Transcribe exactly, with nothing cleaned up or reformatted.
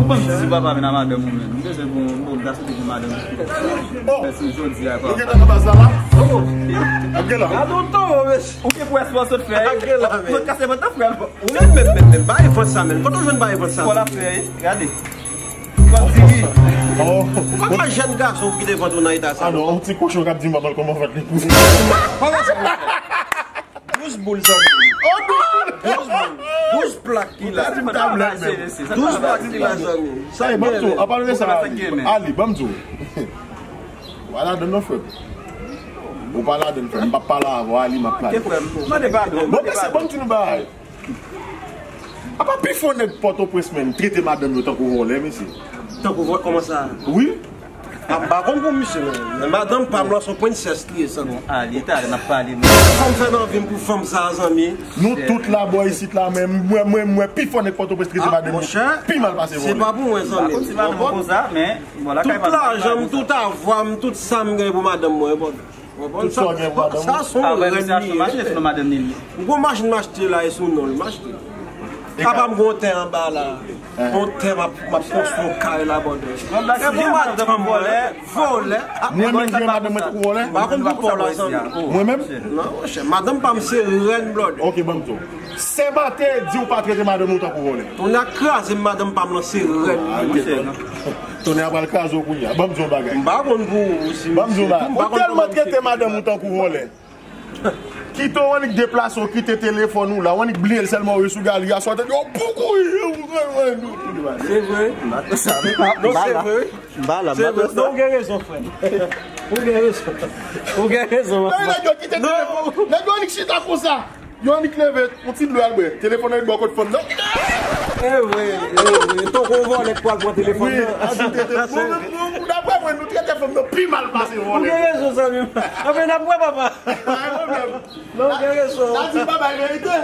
Bon, si papa vin a madanm ou menm, m bezwen pou yon bon gason ki gen madanm. Mèsi, jodi a, papa. Ou gen nan baz la, la? Ap gen la. Gade yon towo, mesye. Ou gen pwès pou sot fè. Ap gen la, men. Sot kase vant frè. Ou menm, menm, menm, menm, bay vant sa, menm. Kote w jwenn bay vant sa? Kò l ap fè, gade. Kò l diri. Ou konn yon jèn gason ki te vant ou nan eta sa? Ah non, yon ti kochon k ap di manman l kòman vant li pouse. Kòman sa? Douz boul, zanmi. Oh, douz boul. Douz boul. Douz plak ki la. Douz plak ki la, zanmi. Sa e, ban m di w, an palan de sa, Ali, ban m di w. Ou pa ladann non, frè m. Ou pa ladann, frè m. M p ap pale avè w, Ali, m ap pale. Ok, frè m. Mande padon. Bon, mesye, ban m di nou bagay. Apa pi fò nèg Pòtoprens, menm, trete madanm yo tankou vòlè, mesye. Tankou vòlè, kòman sa? Wi. M pa konn pou misye, men, men madanm pa m lan se yon prensès li ye, sa. Bon, Ali, talè n ap pale, men. Fanm fè nan vi m pou fanm sa, zanmi. Nou tout la bò isit la, men mwen, mwen, mwen, pi fò nèg Pòtoprens trete madanm yo pi mal pase vòlè. Se pa pou mwen, zanmi. M pa konn si madanm konsa, men, bon, lakay pa m. Tout lajan m, tout avwa m, tout sa m gen pou madanm mwen, bon. Tout sa w gen pou madanm ou? Sa se yon rèn li ye. M gon machin m achte la, e sou non l m achte. Apa m gon tè anba la. Yon tè m ap, m ap konstwi yon kay la, bòdè. Si madanm mwen vòlè. Mwen menm gen madanm mwen tankou vòlè? M pa konn pou pa w la, zanmi. Mwen menm? Non, monchè, madanm pa m se rèn, bòdè. Ok, ban m di w. Sèmante di w pa trete madanm ou tankou vòlè. Tonnè kraze m, madanm pa m lan se rèn, monchè. Tonnè a pral kraze w kounye a. Ban m di w yon bagay. M pa konn pou ou, si. Ban m di w yon bagay. Ou tèlman trete madanm ou tankou vòlè. Kite w annik deplase w, kite telefòn ou la, w annik bliye l sèlman w ye sou galri a, swa tande yon pou kouri. Se vre. Non, se vre. Se vre. Non, ou gen rezon, frè m. Ou gen rezon. Ou gen rezon, papa. Nèg yo kite telefòn. Nèg yo annik chita konsa. Yo annik leve, yon ti dlo al bwè. Telefòn nan bò kot fanm nan. E vre, e vre. Tankou yon vòlè k pral pran telefòn nan. Wi, ajoute telefòn. Bon, bon, bon, daprè mwen, nou trete fanm nan pi mal pase vòlè. Ou gen rezon, zanmi m. Anfen, n ap wè, papa. Pa gen pwoblèm. Non, ou gen rezon. N a di papa verite.